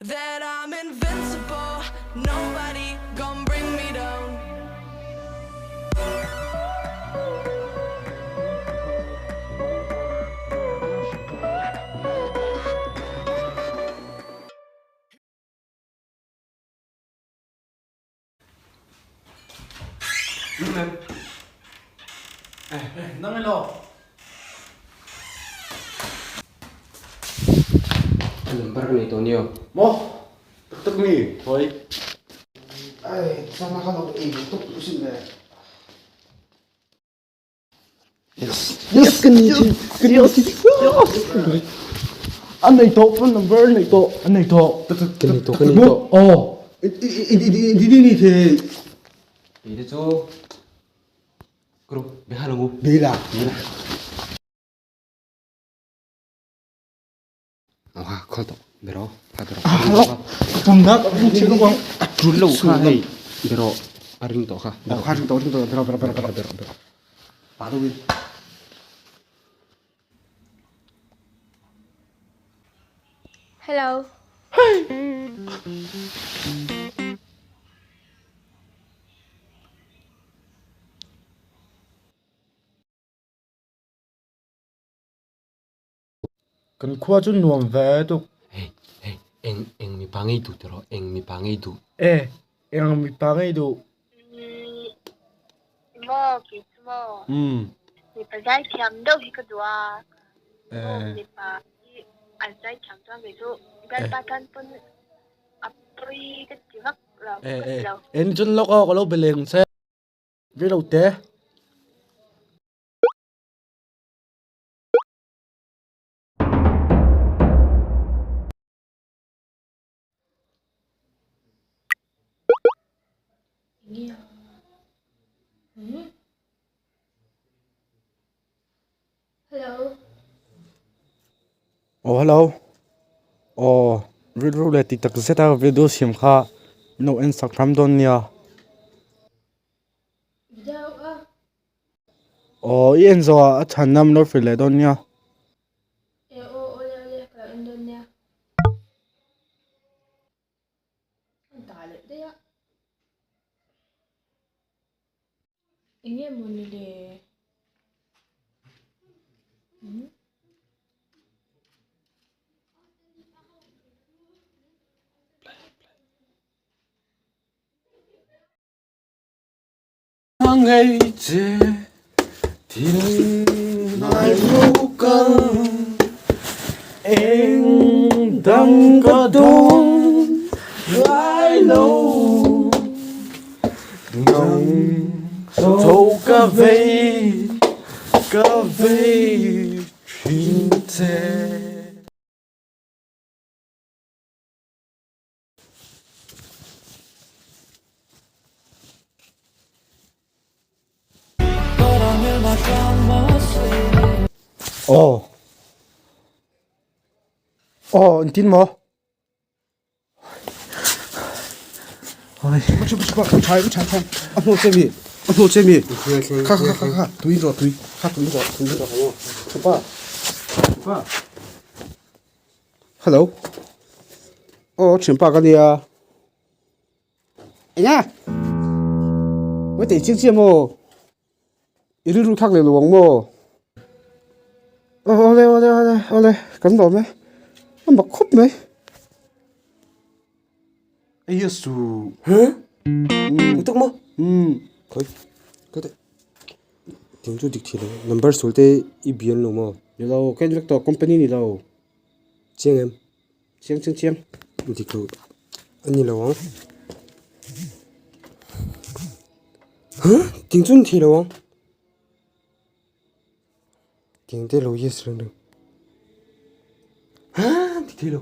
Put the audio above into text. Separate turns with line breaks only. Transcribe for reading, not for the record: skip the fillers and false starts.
That I'm invincible, nobody gonna bring me down.
A number ka nei tawh nia.
Maw? Tak tak mi? Hawi.
Ai, chana ka lo ei tawp duh sin le.
Yes, yes, ka ni thin, ka ni thin. An nei tawh, phone number an nei tawh, an nei tawh.
Ka nei tawh, ka nei tawh.
Aw. I di ni thei.
Kei te chu Group be hal ang u.
Be la.
Be la. Aw ha, call tawh. Be rawh, ha be rawh.
Ah, lo. Ka pum na ka ring thil ang.
A tul lo kha hei. Be rawh, a ring tawh kha.
Aw kha ring tawh, ring tawh. Be rawh, be rawh, be rawh,
be rawh, be rawh.
Pa deuh in.
Hello.
Kan khua chu nuam ve tuk.
Hei, hei, eng, eng mipa ngei duh tiraw, eng mipa ngei duh.
E, eng mipa ngei duh.
Maw, kei chu maw. Mipa zaithiam deuh hi ka duh a. Maw, mipa hi an zaithiam chuan kei chu bialpa tan pawn a pawi ka ti vak lo, ka ti lo.
E, en chun lawk aw, ka lo be leng che. Rei lo te.
Hello.
Aw hello. Aw rilru leh tih tak zet a video siam kha min lo en sak hram dawn nia. Aw i en zawh ah a chhan na min lo hrilh leh dawn nia. Ngei che thin ngai lu kal eng dang ka dawn ngai lo nang cho ka vei ka vei thin che. Aw aw engtin maw
A hnu che mi a hnu che mi kha kha kha kha tui rawh tui kha tui rawh tui rawh pa pa Hello aw thianpa ka nia eng a maitei chiang chiang maw i rilru thlak leh lo ang maw aw awle awle awle awle kan lawm e a mak khawp mai
Yesu
huh tuk maw khawi ka teh ting chu dik thei lo number sawl te i bial lo maw
ni lo ka en vek tawh company ni lo.
Chiang em?
Chiang chiang chiang.
Dik lo a ni lo ang. Huh? Ting chu ni thei lo ang. Ting te lo yes reng reng. Huh? Dik thei lo.